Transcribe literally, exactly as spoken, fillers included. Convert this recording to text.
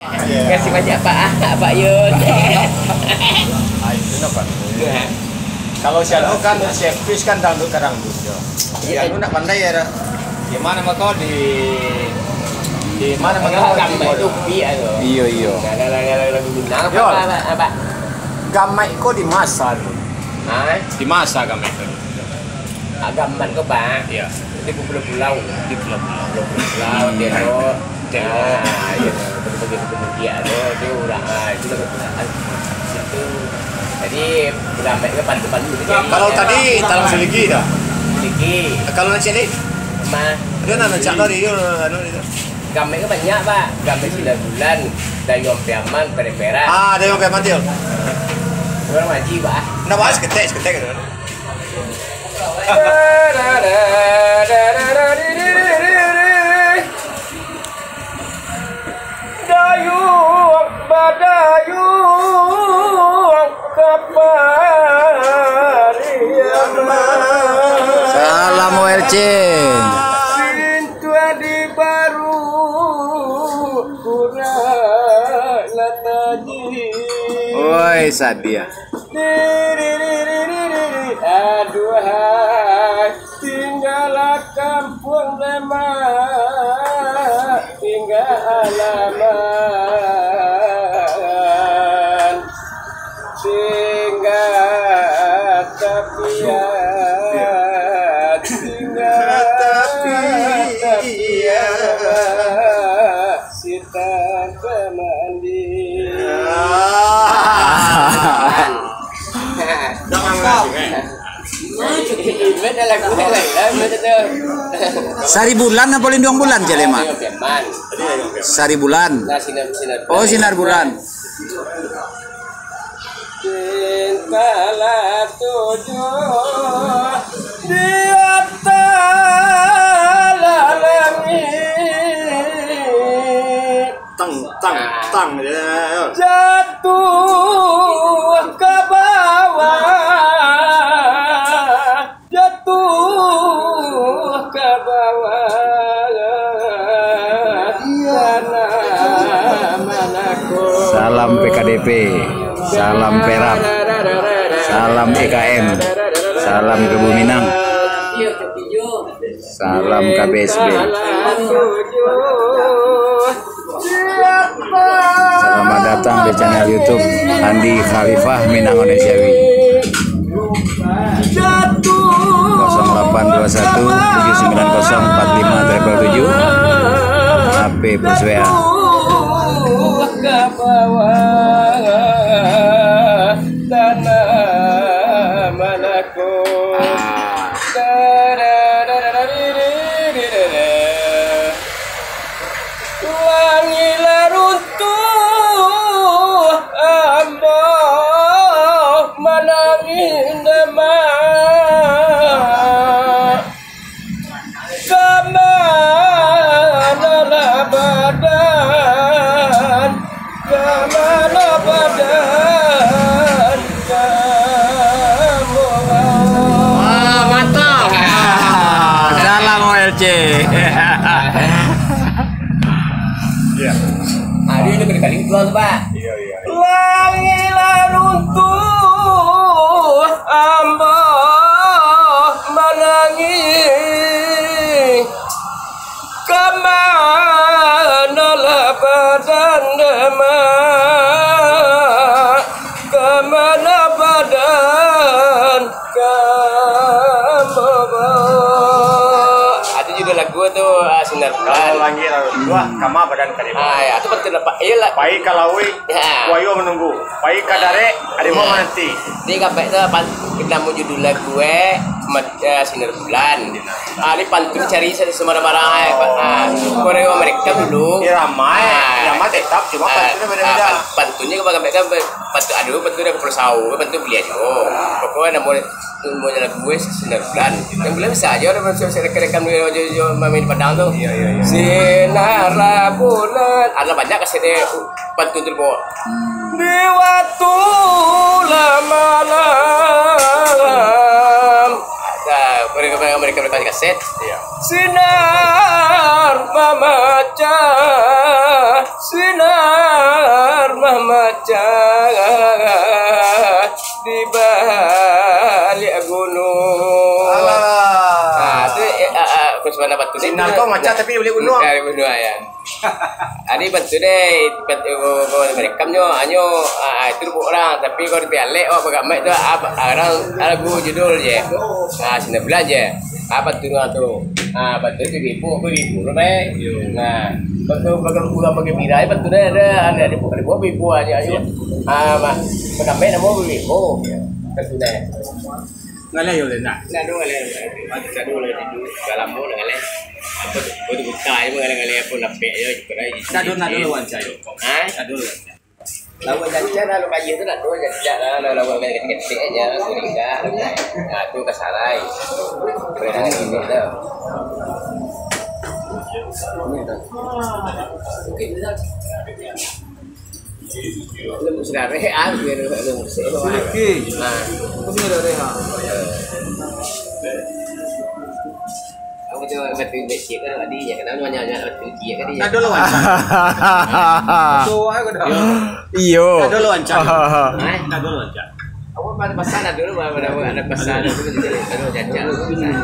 Makasih banyak, Pak. Ah, Pak Yun. Ah, itu napa? Kalau si anu kan, si Elvis kan dangdut ka dangdut, yo. Si anu nak pandai, yo, dah. Di mana mah kau? Di, di mana mah kau? Di Gamek tu, Pi, anu. Iyo, iyo. Nah, nah, nah, nah, lagu Minang apa, Yo. Apa, apa, apa? Gamek ko di masa tu. Hah? Di masa Gamek tu. Gamek ko, Pak. Iyo. Di pulau-pulau. Di pulau-pulau. Pulau-pulau, Telo. Telo. Ah, iyo. Bagi-bagi kemudian, oh, itu urang, ah, itu lah kegunaan. Situ. Jadi, Gamek ko bantu-bantu. Kalau tadi Talang Siliki dah. Siliki. Kalau nan ciek ni? Mah. Ada nan rancak tadi, yo, anu, itu. Gamek ko banyak, Pak. Gamek Sinar Bulan, Dayuang Piaman, Perak-perak. Ah, Dayuang Piaman, Til. Urang Maji, Pak. Ndak, Pak, saketek, saketek. Dayuang badayuang ka Pariaman. Salam O L C. Sintua di baru kurang lah tadi. Woi, sadiah. Aduhai, tinggalah kampuang demak, tingga halaman, tingga tapian, tingga tapian. Sita kamandi. Ah. Jangan nganggur, eh. Ibarat lagu lain lah, macam tu. Sari Bulan apa Linduang Bulan, Cik Lema? Linduang Piaman. Sari Bulan. Nah, Sinar, Sinar Oh, Bulan. Sinar Bulan. Bintanglah tujuh di atas langit. Tang, tang, tang, ya, ya. Jatuh ke bawah, jatuh ke bawah. Tanah Malako. Salam P K D P, salam Perak, salam E K M, salam Kebun Minang. Salam K B S B. Selamat datang di channel YouTube Andi Khalifah Minang Indonesiawi. Kosong delapan dua satu tujuh sembilan kosong empat lima triple tujuh. H P plus W A. Tanah Malako. Langiklah runtuh, ambo manangih demak. Ka manolah badan, ka mano badan, ka mano. Wah, mantap. Salam O L C. Iya. Ah, dia, dia kali-kali keluar tu, Pak. Iya, iya. Langiklah runtuh, ambo manangih. Ka manolah badan demak, ka mano badan ka mano. Ado judul lagu tu, ah, Sinar Bulan. Kalau langiklah runtuh, ka ma badan ka demak. Ah, ya, tu betul lah, Pak. Iyalah. Pai ka lauik, Ya. buayo manunggu. Pai ka darek, harimau Ya. mananti. Di Gamek tu, pan-, namo judul lagu, eh, mat-, eh, Sinar Bulan. Ah, ni pantun cari sa-, sembarang-barang, eh, pa-, ah, koreo mereka dulu. Irama, eh. Ah. Irama tetap, cuma Ah, pantunnya beda-beda. ah, pan-, pantunnya kebanyakan mereka be-, pantun, aduh, pantun dari Kepulauan Sawo, pantun belia juga. Pokoknya namo, namo lagu, eh, Sinar Bulan. Yang bulan bisa aja, ada macam saya rekam-rekam di, di, di, main di Padang tu. Iya, iya, iya. Sinar bulan. Ada banyak kasetnya, pantun tu, Pok. Di waktu lah malam. Ada, mereka, mereka, mereka, mereka kaset. Iya. Sinar Mamacah, sinar mamacah di balik gunung. Alah. Ah, tu, eh, ah, ah, Kusmana Batu ni. Sinar kau macah tapi balik gunung. Ah, balik gunung, ya. Adi bantu deh, merekam nyo, anyo, ah, itu buat orang, tapi kalau di pialek, awak bagamek tu, ah, orang lagu judul je. Ah, sini bulan je. Ah, bantu orang tu. Ah, bantu tu ibu, ibu tu baik. Nah, bantu, bantu orang bagi mirai, bantu deh, ada, ada di buku, di buku, ibu aja, ayo. Ah, mak, bagamek nama ibu. Bantu deh. Ngaleh yo, Lena. Nado ngaleh. Nado ngaleh dulu. Dah lama dah ngaleh. Apa tu? Apa tu buka je ngaleh-ngaleh apa napek je, cukup lah. Nado, nado lawan cak. Ha? Nado lawan cak. Lawan jancan lah, lo kaya tu nado jancan lah, lo lawan main ketek-ketek aja, aku tinggal. Nah, tu kasarai. Berani tu dah. Ini dah. Oke, dah. Lembut sudah rehat, biar lembut sudah. Oke. Nah. Aku sudah rehat. Aku cuma batu becik kan, tadi ya, kenapa banyak-banyak batu becik kan dia? Nado lawan cak. So, aku dah. Iyo. Nado lawan cak. Hah? Nado lawan cak. Aku pada pasal nado dulu, pada, pada, ada pasal nado dulu, jadi nado lawan cak.